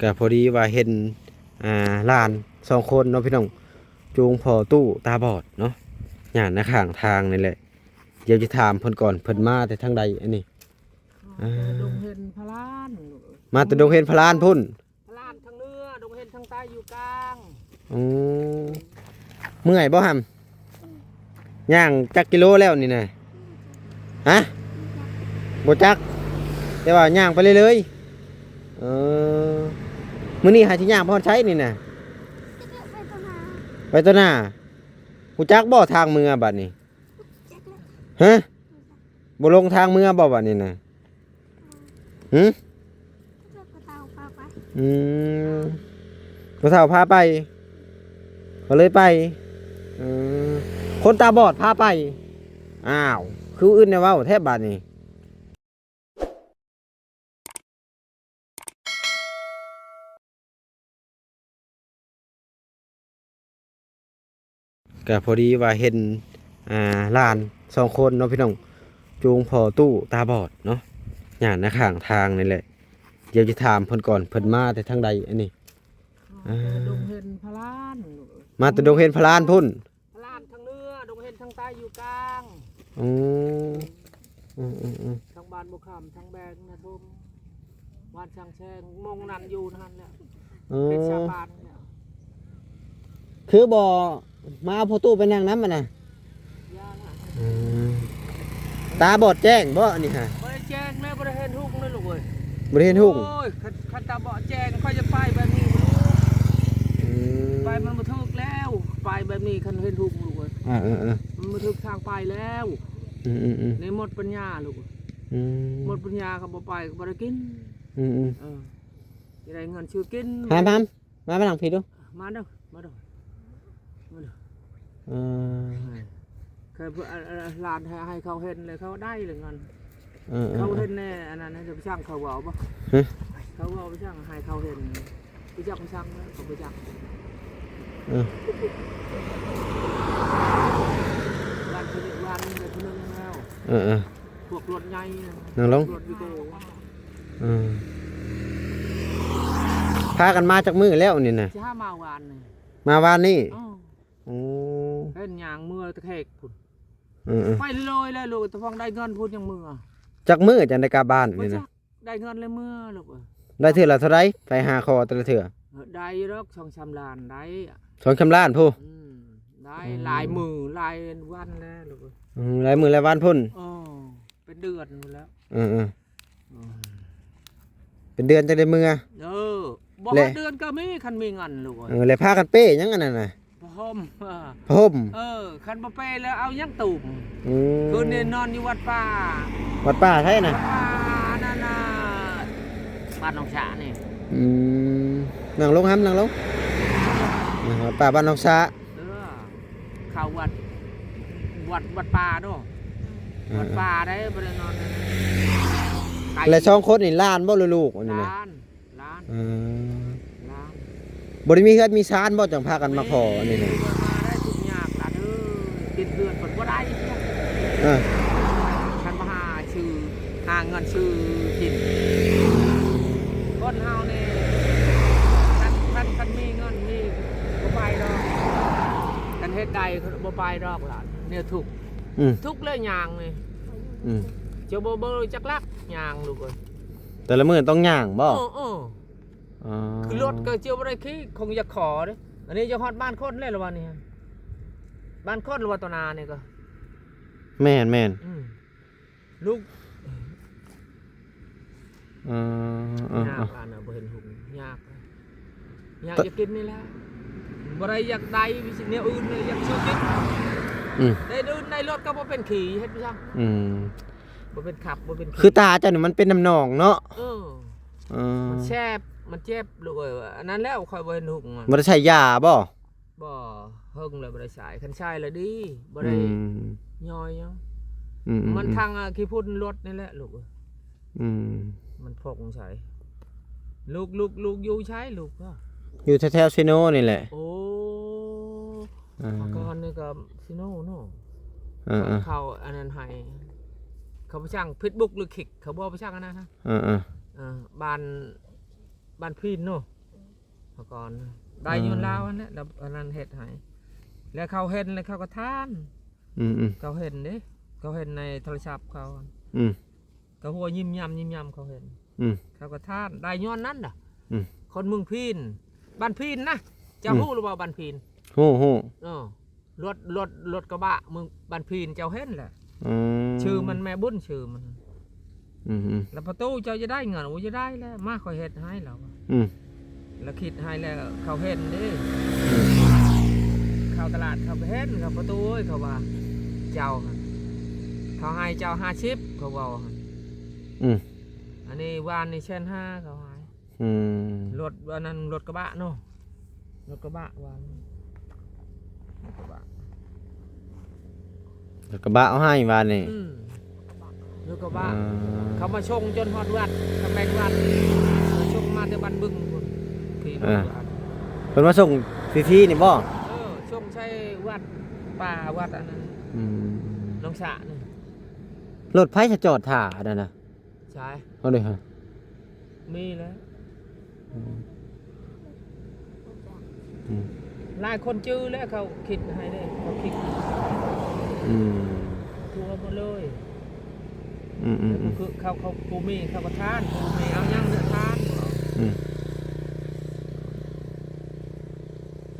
ກະພໍດີວ່າເຫັນ ອ່າ ຫຼານສອງຄົນເນາະພີ່ນ້ອງ ຈູງພໍ່ຕູ້ຕາບອດເນາະ ຍ່າງນະຂ້າງທາງນີ້ແຫຼະ. ດຽວຈະຖາມເພິ່ນກ່ອນ ເພິ່ນມາແຕ່ທາງໃດອັນນີ້? ອ່າ ດອງເຫັນພະລານ ມາແຕ່ດອງເຫັນພະລານພຸ້ນ. ພະລານທາງເໜືອ ດອງເຫັນທາງໃຕ້ຢູ່ກາງ. ອໍ ເມື່ອຍບໍ່ຫຳ? ຍ່າງຈັກກິໂລແລ້ວນີ້ນະ? ຮະ? ບໍ່ຈັກ ແຕ່ວ່າຍ່າງໄປເລື້ອຍໆ. ເອີ ມື້ນີ້ຫາຊິຍ່າງໄປຮອດໃສນີ້ນະ? ໄປຕໍ່ໜ້າ. ຮູ້ຈັກບໍ່ທາງເມືອບາດນີ້? ຮະ? ບໍ່ລົງທາງເມືອບໍ່ບາດນີ້ນະ? ຫື? ອືມ ຜູ້ເຖົ້າພາໄປ ກໍເລີຍໄປ. ເອີ ຄົນຕາບອດພາໄປ. ອ້າວ ຄືອື່ນແນວເວົ້າແທ້ບາດນີ້. ກະພໍດີວ່າເຫັນ ອ່າ ຫຼານສອງຄົນເນາະພີ່ນ້ອງ ຈູງພໍ່ຕູ້ຕາບອດເນາະ ຍ່າງນະຂ້າງທາງນີ້ແຫຼະ. ດຽວຈະຖາມເພິ່ນກ່ອນ ເພິ່ນມາແຕ່ທາງໃດອັນນີ້? ອ່າ ດອງເຫັນພະລານ ມາແຕ່ດອງເຫັນພະລານພຸ້ນ. ພະລານທາງເໜືອ ດອງເຫັນທາງໃຕ້ຢູ່ກາງ. ອໍ ເອີໆໆ ທາງບ້ານບົວຄຳ ທາງແບງນາທົມ ບ້ານຊ່າງແຊງ ມົງນັ້ນຢູ່ຫັ້ນແຫຼະ. ເອີ ເປັນຊາວບ້ານແຫຼະ. ຄືບໍ່ມາເອົາພໍ່ຕູ້ໄປນັ່ງນຳຫັ້ນນະ? ຢ່າງນະ. ອືມ ຕາບອດແຈ້ງບໍ່ອັນນີ້ຫະ? ບໍ່ໄດ້ແຈ້ງແລ້ວ ບໍ່ໄດ້ເຫັນຮຸ່ງເລີຍລູກເອີຍ. ບໍ່ໄດ້ເຫັນຮຸ່ງ? ໂອ້ຍ ຄັນ ຄັນຕາບອດແຈ້ງ ຂ້ອຍຈະໄປແບບນີ້ບໍ່ລູກ. ອືມ ໄປມັນບໍ່ຖືກແລ້ວ ໄປແບບນີ້ຄັນເຫັນຮຸ່ງລູກເອີຍ. ເອີໆໆ ມັນບໍ່ຖືກທາງໄປແລ້ວ. ອືມໆໆ ນີ້ໝົດປັນຍາລູກ. ອືມ ໝົດປັນຍາກໍບໍ່ໄປກໍບໍ່ໄດ້ກິນ. ອືມໆ ເອີ ຈະໄດ້ເງິນຊື້ກິນ. ຫາມ ຫາມ ມາ ມານັ່ງພີ້ດູ ມາເດີ ມາເດີ ມາເດີ. ເອີ ເຄີຍ ເອີ ເອີ ຫຼານໃຫ້ ໃຫ້ເຂົາເຫັນແລ້ວເຂົາໄດ້ເລີຍເງິນ. ເອີໆໆ ເຂົາເຫັນແນ່ອັນນັ້ນ ຈະໄປຊ່າງເຂົາເວົ້າບໍ່? ຮະ? ເຂົາເວົ້າໄປຊ່າງໃຫ້ເຂົາເຫັນ ໄປຈັກໄປຊ່າງເຂົາໄປຈັກ. ເອີ ວັນ ວັນນີ້ໄດ້ຜູ້ໜຶ່ງແລ້ວ. ເອີໆ ພວກລົດໃຫຍ່ນະ ນັ່ງລົງ ລົດວີໂກ້. ເອີ ພາກັນມາຈັກມື້ແລ້ວນີ້ນະ? ຊິຫາມາວານນີ້ ມາວານນີ້. ເອີ ໂອ້ ເຫັນຍ່າງເມືອຕະແຄກພຸ້ນ. ເອີໆ ໄປເລີຍແລ້ວລູກ ແຕ່ຟັງໄດ້ເງິນພຸ້ນຍັງເມືອ. ຈັກມື້ຈັ່ງໄດ້ກັບບ້ານນີ້ນະ? ໄດ້ເງິນແລ້ວເມືອລູກເອີຍ. ໄດ້ເທື່ອລະເທົ່າໃດ? ໄປຫາຂໍແຕ່ລະເທື່ອ ເອີ ໄດ້ຢູ່ດອກ ສອງສາມລ້ານໄດ້ ສອງສາມລ້ານພຸ້ນ. ອືມ ໄດ້ ອືມ ຫຼາຍມື້ຫຼາຍວັນແລ້ວລູກເອີຍ. ອືມ ຫຼາຍມື້ຫຼາຍວັນພຸ້ນ. ເອີ ເປັນເດືອນພຸ້ນແລ້ວ. ເອີໆ ເປັນເດືອນຈັ່ງໄດ້ເມືອ. ເອີ ບໍ່ຮອດເດືອນກໍມີ ຄັນມີເງິນລູກເອີຍ. ເອີ ແລ້ວພາກັນເປ້ຫຍັງອັນນັ້ນນະ? ຜ້າຫົ່ມ. ເອີ ຜ້າຫົ່ມ. ເອີ ຄັນບໍ່ເປ້ແລ້ວເອົາຫຍັງຕູມ? ອືມ ຄືນນີ້ນອນຢູ່ວັດປ່າ. ວັດປ່າໃສນະ? ວັດປ່ານັ້ນນະ ບ້ານໜອງສະນີ້. ອືມ ນັ່ງລົງຫຳ ນັ່ງລົງ. ວັດປ່າບ້ານໜອງສະ. ເອີ ເຂົ້າວັດ ວັດ ວັດປ່າເນາະ. ເອີ ວັດປ່າໄດ້ ບໍ່ໄດ້ນອນ. ແລະສອງຄົນນີ້ຫຼານບໍ່ ຫຼືລູກອັນນີ້ນະ? ຫຼານ ຫຼານ. ເອີ ຫຼານ. ບໍ່ໄດ້ມີເຮືອນມີຊານບໍ່ ຈັ່ງພາກັນມາຂໍອັນນີ້ນະ? ມາໄດ້ທຸກຍາກຫຼານເອີຍ ກິນເຮືອນເພິ່ນບໍ່ໄດ້. ເອີ ຄັນມາຫາຊື້ ຫາເງິນຊື້ກິນ. ຄົນເຮົານີ້ ຄັນ ຄັນ ຄັນມີເງິນມີ ບໍ່ໄປດອກ. ຄັນເຮັດໄດ້ ບໍ່ໄປດອກຫຼານ ແນວທຸກ. ອືມ ທຸກເລີຍຍ່າງນີ້. ອືມ ເຈົ້າບໍ່ ບໍ່ຈັກລັກຍ່າງລູກເອີຍ. ແຕ່ລະມື້ຕ້ອງຍ່າງບໍ່? ເອີ ເອີ ອໍ ຄືລົດກໍເຈົ້າບໍ່ໄດ້ຂີ່ ຄົງຢາກຂໍເດ້. ອັນນີ້ຈະຮອດບ້ານຄົນແລ້ວລະວ່ານີ້ ບ້ານຄົນລະວ່າຕໍ່ໜ້ານີ້ກໍ. ແມ່ນໆ ອືມ ລູກ ເອີ ເອີ ຍາກ ເອີ ຫຼານນະ ບໍ່ເຫັນຫຸງ ຍາກ ຍາກ ຢາກກິນນີ້ແຫຼະ ບໍ່ໄດ້ຢາກໄດ້ແນວອື່ນເລີຍ ຢາກຊື້ກິນ. ອືມ ໄດ້ດູນໄດ້ລົດກໍບໍ່ເປັນຂີ່ ເຮັດໄປຊ່າງ. ອືມ ບໍ່ເປັນຂັບ ບໍ່ເປັນຂີ່. ຄືຕາເຈົ້ານີ້ມັນເປັນນ້ຳໜອງເນາະ. ເອີ ເອີ ມັນແສບ ມັນເຈັບລູກເອີຍ. ອັນນັ້ນແລ້ວຂ້ອຍບໍ່ເຫັນຫຸງ. ບໍ່ໄດ້ໃຊ້ຢາບໍ່? ບໍ່ ເຫິງແລ້ວບໍ່ໄດ້ໃຊ້ ຄັນໃຊ້ແລ້ວດີ ບໍ່ໄດ້ ອືມ ຍ້ອຍຫຍັງ. ອືມໆໆ ມັນທັງ ອາ ຂີ້ຝຸ່ນລົດນີ້ແຫຼະລູກເອີຍ. ອືມ ມັນພົງໃສ່. ລູກ ລູກ ລູກຢູ່ໃສລູກ? ຢູ່ແຖວໆເຊໂນນີ້ແຫຼະ. ໂອ້ ອ່າ ເມື່ອກ່ອນນີ້ກໍເຊໂນເນາະ. ເອີໆ ເຂົາອັນນັ້ນໃຫ້ ເຂົາໄປສ້າງເຟສບຸກ ຫຼື ຄິກ ເຂົາບໍ່ໄປສ້າງອັນນັ້ນນະ. ເອີໆ ເອີ ບ້ານ ບ້ານພີນເນາະ ເມື່ອກ່ອນໄດ້ ອ່າ ຍ້ອນລາວຫັ້ນແຫຼະ ລາວອັນນັ້ນເຮັດໃຫ້ ແລ້ວເຂົາເຫັນ ແລ້ວເຂົາກໍທານ ອືມໆ ເຂົາເຫັນເດ້ ເຂົາເຫັນໃນໂທລະສັບເຂົາ ອືມ ເຂົາຫົວຍິ້ມຍ່ຳ ຍິ້ມຍ່ຳ ເຂົາເຫັນ ອືມ ເຂົາກໍທານ ໄດ້ຍ້ອນນັ້ນນະ ອືມ ຄົນເມືອງພີນ ບ້ານພີນນະ ເຈົ້າ ອືມ ຮູ້ຫຼືບໍ່ບ້ານພີນ? ຮູ້ ຮູ້ ເອີ ລົດ ລົດ ລົດກະບະເມືອງບ້ານພີນ ເຈົ້າເຫັນແຫຼະ ອືມ ຊື່ມັນແມ່ບຸນ ຊື່ມັນ ອືມໆ ແລ້ວປະຕູເຈົ້າຈະໄດ້ເງິນ ໂອ້ ຈະໄດ້ແລ້ວ ມາຂ້ອຍເຮັດໃຫ້ລາວວ່າ ອືມ ລະຄິດໃຫ້ແລ້ວ ເຂົາເຫັນເດ້ ອືມ ເຂົ້າຕະຫຼາດເຂົາກໍເຫັນ ເຂົາປະຕູເອີຍ ເຂົາວ່າ ເຈົ້າຫັ້ນ ເຂົາໃຫ້ເຈົ້າຫ້າສິບ ເຂົາເວົ້າຫັ້ນ ອືມ ອັນນີ້ວານນີ້ແສນຫ້າເຂົາໃຫ້ ອືມ ລົດ ອັນນັ້ນລົດກະບະເນາະ ລົດກະບະວານ ລົດກະບະ ລົດກະບະເອົາໃຫ້ວານນີ້ ອືມ ລົດກະບະ ອ່າ ເຂົາມາສົ່ງຈົນຮອດວັດ ກຳແພງວັດ ມາສົ່ງມາແຕ່ບ້ານບຶງພຸ້ນ ຂີ່ລົດ ອ່າ ກະບະ ເພິ່ນມາສົ່ງທີ່ທີ່ນີ້ບໍ່? ເອີ ສົ່ງໃສ່ວັດປ່າ ວັດອັນນັ້ນ ອືມ ໜອງສະນີ້ ລົດໃຜຈະຈອດຖ້າອັນນັ້ນນະ? ໃສ? ເອົາເດ້ ມີແລ້ວ ອືມ ອືມ ຫຼາຍຄົນຈື່ແລ້ວ ເຂົາຄິດໃຫ້ເດ້ ເຂົາຄິດ ອືມ ທົ່ວໝົດເລີຍ ອືມໆໆ ຄືເຂົາ ເຂົາ ຜູ້ມີເຂົາກໍທານ ຜູ້ມີເອົາຫຍັງເລືອກທານ ອືມ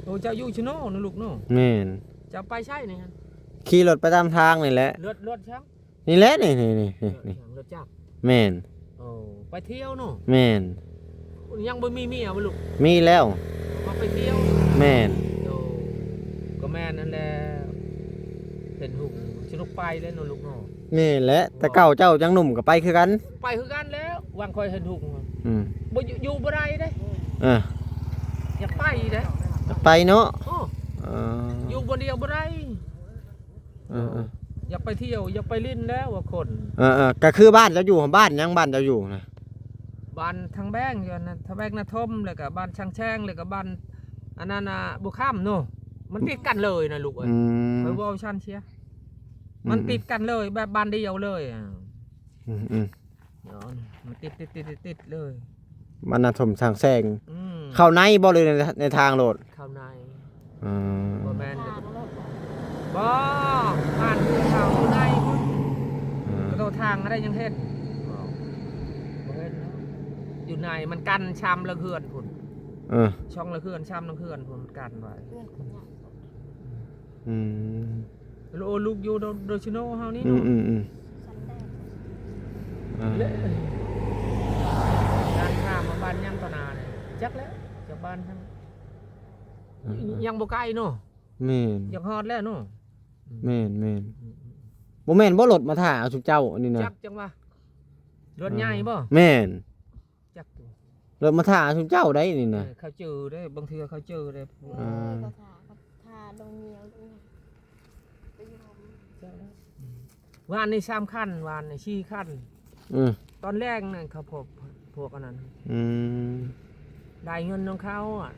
ໂອ້ ເຈົ້າຢູ່ຊະໂນນະລູກເນາະ ແມ່ນ ເຈົ້າໄປໃສນີ້? ຂີ່ລົດໄປຕາມທາງນີ້ແຫຼະ ລົດ ລົດຫຍັງ? ນີ້ແຫຼະ ນີ້ ນີ້ ນີ້ ນີ້ ລົດຫຍັງ? ລົດຈັກ ແມ່ນ ໂອ້ ໄປທ່ຽວເນາະ ແມ່ນ ຍັງບໍ່ມີເມຍບໍ່ລູກ? ມີແລ້ວ ມາໄປທ່ຽວ ແມ່ນ ໂອ້ ກໍແມ່ນຫັ້ນແຫຼະ ເຫັນຫຸ່ງຊິລຸກໄປແລ້ວເນາະລູກເນາະ ແມ່ນແຫຼະ ແຕ່ເກົ່າເຈົ້າຍັງໜຸ່ມກໍໄປຄືກັນ ໄປຄືກັນແລ້ວ ຫວ່າງຂ້ອຍເຫັນຫຸ່ງ ອືມ ບໍ່ຢູ່ ຢູ່ບໍ່ໄດ້ເດ້ ເອີ ຢາກໄປເດ້ ຢາກໄປເນາະ ໂອ້ ເອີ ຢູ່ບ່ອນດຽວບໍ່ໄດ້ ເອີໆ ຢາກໄປທ່ຽວ ຢາກໄປຫຼິ້ນແລ້ວວ່າຄົນ ເອີໆ ກໍຄືບ້ານເຈົ້າຢູ່ ບ້ານຫຍັງ ບ້ານເຈົ້າຢູ່ນະ? ບ້ານທາງແບງຢູ່ນັ້ນ ທາງແບງນາທົມ ແລ້ວກໍບ້ານຊ່າງແຊງ ແລ້ວກໍບ້ານອັນນັ້ນນະ ບົວຄຳເນາະ ມັນຕິດກັນເລີຍນະລູກເອີຍ ອືມ ຂ້ອຍເວົ້າຊັ້ນເສຍ ອືມໆ ມັນຕິດກັນເລີຍ ແບບບ້ານດຽວເລີຍ ອືມໆ ມັນຕິດໆໆໆເລີຍ ມັນນາທົມຊ່າງແຊງ ອືມ ເຂົ້າໃນບໍ່ ຫຼືໃນ ໃນທາງໂລດ? ເຂົ້າໃນ ອືມ ບໍ່ແມ່ນ ທາງໂລດ ບໍ່ ບ້ານເຮືອນເຮົາຢູ່ໃນພຸ້ນ ອືມ ກະໂຕທາງໄດ້ຍັງເຫັນ ບໍ່ ບໍ່ເຫັນ ຢູ່ໃນ ມັນກັນຊຳລະເຮືອນພຸ້ນ ເອີ ຊ່ອງລະເຮືອນຊຳລະເຮືອນພຸ້ນ ມັນກັນໄວ້ ເຮືອນຄົນໃຫຍ່ ອືມ ໂລ ລູກຢູ່ໂດ ໂດຊິໂນເຮົານີ້ ອືມ ເນາະ ອືມ ອືມ ສັນແດດ ອ່າ ແລະ ການຖາມວ່າບ້ານຫຍັງຕໍ່ໜ້ານີ້ ຈັກແລ້ວ ຈັກບ້ານຫຍັງ ອ່າ ຍັງບໍ່ໄກເນາະ ແມ່ນ ຢາກຮອດແລ້ວເນາະ ອືມ ແມ່ນໆ ອືມໆ ບໍ່ແມ່ນບໍ່ລົດມາຖ້າເອົາຊຸມເຈົ້ານີ້ນະ ຈັກ ຈັ່ງວ່າ ລົດໃຫຍ່ບໍ່ ອ່າ ແມ່ນ ຈັກຢູ່ ລົດມາຖ້າຊຸມເຈົ້າໄດ໋ນີ້ນະ ເອີ ເຂົາຈື່ໄດ໋ ບາງເທື່ອເຂົາຈື່ໄດ໋ ອ່າ ເອີ ເຂົາຖ້າ ເຂົາຖ້າດົງງຽວ ເຈົ້າແລ້ວ ອືມ ວານນີ້ສາມຄັນ ວານນີ້ສີ່ຄັນ ອືມ ຕອນແລງນັ້ນເຂົາພົບ ພວກອັນນັ້ນ ອືມ ໄດ້ເງິນນຳເຂົາອະ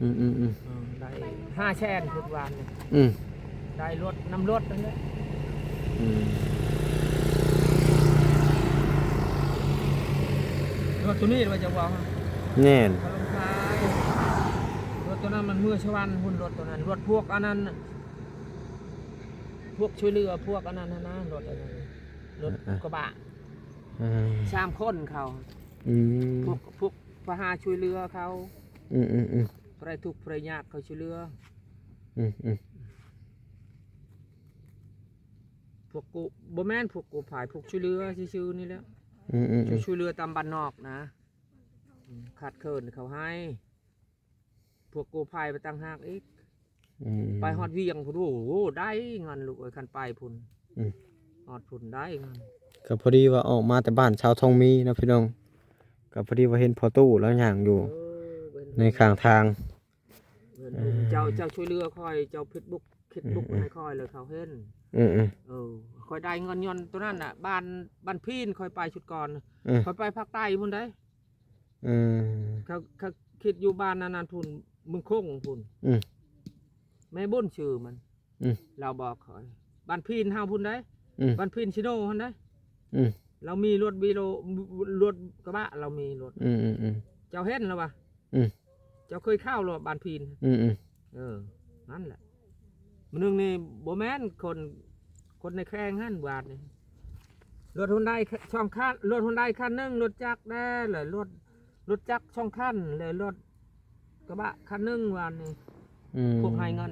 ອືມໆໆ ເອີ ໄດ້ຫ້າແສນພຸ້ນວານນີ້ ອືມ ໄດ້ລົດນຳລົດນັ້ນແຫຼະ ອືມ ລົດໂຕນີ້ວ່າຈະເວົ້າ ແມ່ນ ເຂົາລົງຂາຍ ລົດໂຕນັ້ນມັນເມືອສະຫວັນພຸ້ນ ລົດໂຕນັ້ນ ລົດພວກອັນນັ້ນ ພວກຊ່ວຍເຫຼືອ ພວກອັນນັ້ນຫັ້ນນະ ລົດອັນນັ້ນ ລົດ ອ່າໆ ກະບະ ອ່າ ສາມຄົນເຂົາ ອືມ ພວກ ພວກ ພວກຫາຊ່ວຍເຫຼືອເຂົາ ອືມໆໆ ຜູ້ໃດທຸກຜູ້ໃດຍາກເຂົາຊ່ວຍເຫຼືອ ອືມໆ ພວກກູ້ ບໍ່ແມ່ນພວກກູ້ໄພ ພວກຊ່ວຍເຫຼືອຊື່ໆນີ້ແຫຼະ ອືມໆໆ ຊ່ວຍເຫຼືອຕາມບ້ານນອກນະ ອືມ ຂາດເຂີນເຂົາໃຫ້ ພວກກູ້ໄພໄປຕ່າງຫາກອີກ ອືມ ໄປຮອດວຽງພຸ້ນ ໂອ້ໂຫ ໄດ້ເງິນລູກເອີຍ ຄັນໄປພຸ້ນ ອືມ ຮອດພຸ້ນໄດ້ເງິນ ກໍພໍດີວ່າອອກມາແຕ່ບ້ານຊາວທອງມີເນາະພີ່ນ້ອງ ກໍພໍດີວ່າເຫັນພໍ່ຕູ້ລາວຍ່າງຢູ່ ເອີ ເຫັນ ໃນຂ້າງທາງ ເຫັນ ເອີ ເຈົ້າ ເຈົ້າຊ່ວຍເຫຼືອຂ້ອຍ ເຈົ້າເຟສບຸກ ເຟສບຸກ ອືມໆ ໃຫ້ຂ້ອຍ ແລ້ວເຂົາເຫັນ ອືມໆ ເອີ ຂ້ອຍໄດ້ເງິນຍ້ອນໂຕນັ້ນນະ ບ້ານ ບ້ານພີນຂ້ອຍໄປຊຸດກ່ອນ ອືມ ຂ້ອຍໄປພາກໃຕ້ພຸ້ນໃດ ເອີ ເຂົາ ເຂົາຄິດຢູ່ບ້ານນັ້ນ ນັ້ນພຸ້ນ ເມືອງຄົງພຸ້ນ ອືມ ແມ່ບຸນຊື່ມັນ ອືມ ລາວບອກຂ້ອຍ ບ້ານພີນເຮົາພຸ້ນໃດ ອືມ ບ້ານພີນຊິໂນຫັ້ນໃດ ອືມ ລາວມີລົດວີໂລ ລົດກະບະ ລາວມີລົດ ອືມໆໆ ເຈົ້າເຫັນແລ້ວວະ? ອືມ ເຈົ້າເຄີຍເຂົ້າແລ້ວບ້ານພີນ? ອືມໆ ເອີ ນັ້ນແຫຼະ. ມື້ໜຶ່ງນີ້ບໍ່ແມ່ນຄົນ ຄົນໃນແຂວງຫັ້ນບາດນີ້ ລົດຮຸນໄດສອງຄັນ ລົດຮຸນໄດຄັນໜຶ່ງ ລົດຈັກແດ່ ແລ້ວລົດ ລົດຈັກສອງຄັນ ແລ້ວລົດກະບະຄັນໜຶ່ງ ວານນີ້. ອືມ ພວກໃຫ້ເງິນ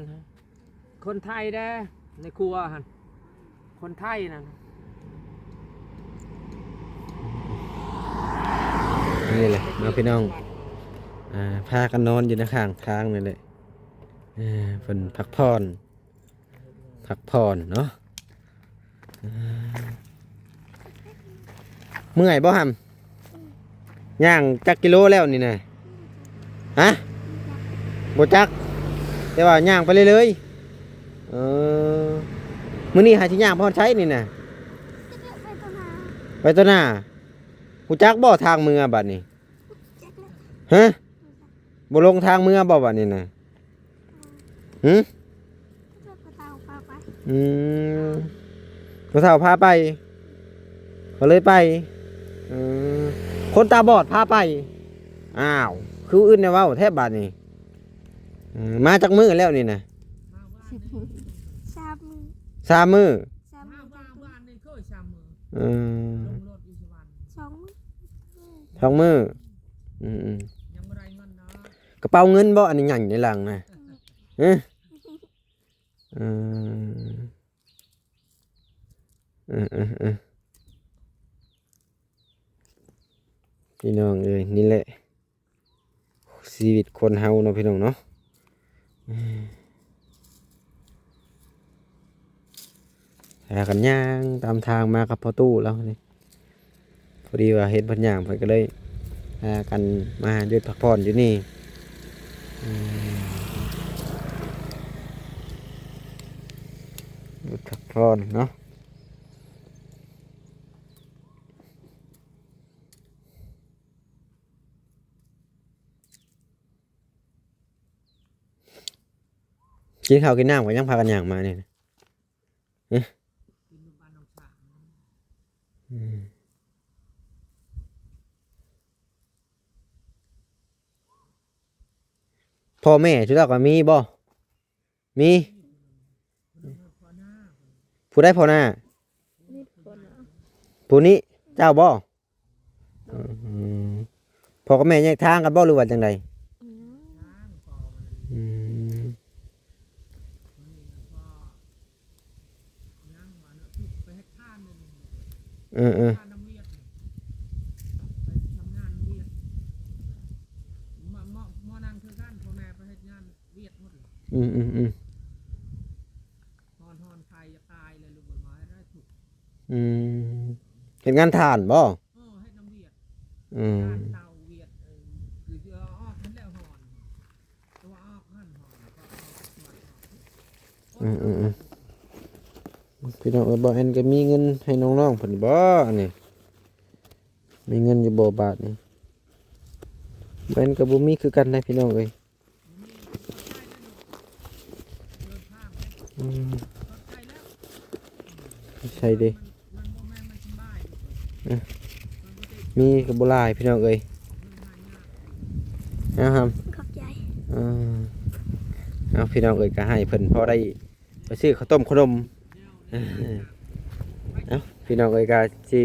ຄົນໄທເດ້ ໃນຄົວຫັ້ນ ຄົນໄທນັ້ນ. ນີ້ແຫຼະເນາະພີ່ນ້ອງ ອ່າ ພາກັນນອນຢູ່ໃນຂ້າງທາງນີ້ແຫຼະ. ເອີ ເພິ່ນພັກຜ່ອນ ພັກຜ່ອນເນາະ. ເມື່ອຍບໍ່ຫຳ? ຍ່າງຈັກກິໂລແລ້ວນີ້ນະ? ຮະ? ບໍ່ຈັກ ແຕ່ວ່າຍ່າງໄປເລື້ອຍໆ. ເອີ ມື້ນີ້ຫາຊິຍ່າງໄປຮອດໃສນີ້ນະ? ໄປຕົວໜ້າ ໄປຕົວໜ້າ. ຮູ້ຈັກບໍ່ທາງເມືອບາດນີ້? ຮະ? ບໍ່ລົງທາງເມືອບໍ່ບາດນີ້ນະ? ຫື? ອືມ ພໍ່ເຖົ້າພາໄປ ກໍເລີຍໄປ. ເອີ ຄົນຕາບອດພາໄປ. ອ້າວ ຄືອື່ນແນວເວົ້າແທ້ບາດນີ້. ເອີ ມາຈັກມື້ແລ້ວນີ້ນະ? ສາມມື້ ສາມມື້ ສາມມື້ ເອີ ສອງມື້ ສອງມື້. ອືມໆ ຍັງບໍ່ໄດ້ເງິນເນາະ. ກະເປົາເງິນບໍ່ ອັນໃຫຍ່ໃນຫຼັງນະ? ເອີ ເອີ ເອີ ເອີ ພີ່ນ້ອງເອີຍ ນີ້ແຫຼະ ຊີວິດຄົນເຮົາເນາະ ພີ່ນ້ອງເນາະ. ພາກັນຍ່າງຕາມທາງມາກັບພໍ່ຕູ້ລາວນີ້ ພໍດີວ່າເຫັນເພິ່ນຍ່າງ ເພິ່ນກໍເລີຍພາກັນມາຢຸດພັກຜ່ອນຢູ່ນີ້. ອືມ ຢຸດພັກຜ່ອນເນາະ. ກິນເຂົ້າກິນນ້ຳກໍຍັງພາກັນຍ່າງມານີ້ນະ. ຮະ? ອືມ ພໍ່ແມ່ຊຸເຈົ້າກໍມີບໍ່? ມີ. ຜູ້ໃດພໍ່ນ້າ? ຜູ້ນີ້ ເຈົ້າບໍ່? ອືມ ພໍ່ກັບແມ່ແຍກທາງກັນບໍ່ ຫຼືວ່າຈັ່ງໃດ? ອືມ ເອີໆ ອືມໆໆ ອືມ ເຮັດງານຖ່ານບໍ່? ເອີ ເຮັດນຳຫວຽດ ອືມ ອືມໆໆ ພີ່ນ້ອງເອີຍ ບໍ່ແອນກໍມີເງິນໃຫ້ນ້ອງໆເພິ່ນບໍ່ ອັນນີ້ ມີເງິນຢູ່ບໍ່ບາດນີ້? ແມ່ນກໍບໍ່ມີຄືກັນໄດ໋ ພີ່ນ້ອງເອີຍ. ອືມ ໃສ່ເດ້ ເອີ ມີກໍບໍ່ຫຼາຍ ພີ່ນ້ອງເອີຍ. ເອົາຫຳ ຂອບໃຈ. ເອີ ເອົາ ພີ່ນ້ອງເອີຍ ກໍໃຫ້ເພິ່ນພໍໄດ້ ໄປຊື້ເຂົ້າຕົ້ມເຂົ້າໜົມ. ເອົ້າ ພີ່ນ້ອງເອີຍ ກໍຊິ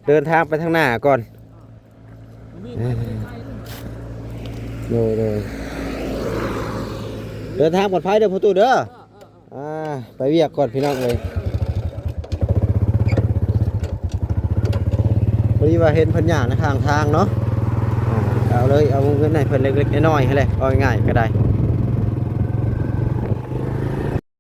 ເດີນທາງໄປທາງໜ້າກ່ອນ. ໂດຍໆ ເດີນທາງປອດໄພເດີພໍ່ຕູ້ເດີ. ອ່າ ໄປວຽກກ່ອນ ພີ່ນ້ອງເອີຍ. ພໍດີວ່າເຫັນເພິ່ນຍ່າງໃນຂ້າງທາງເນາະ ອ່າ ເອົາເລີຍ ເອົາເງິນໃຫ້ເພິ່ນເລັກໆນ້ອຍໆຫັ້ນແຫຼະ ເວົ້າງ່າຍໆກໍໄດ້.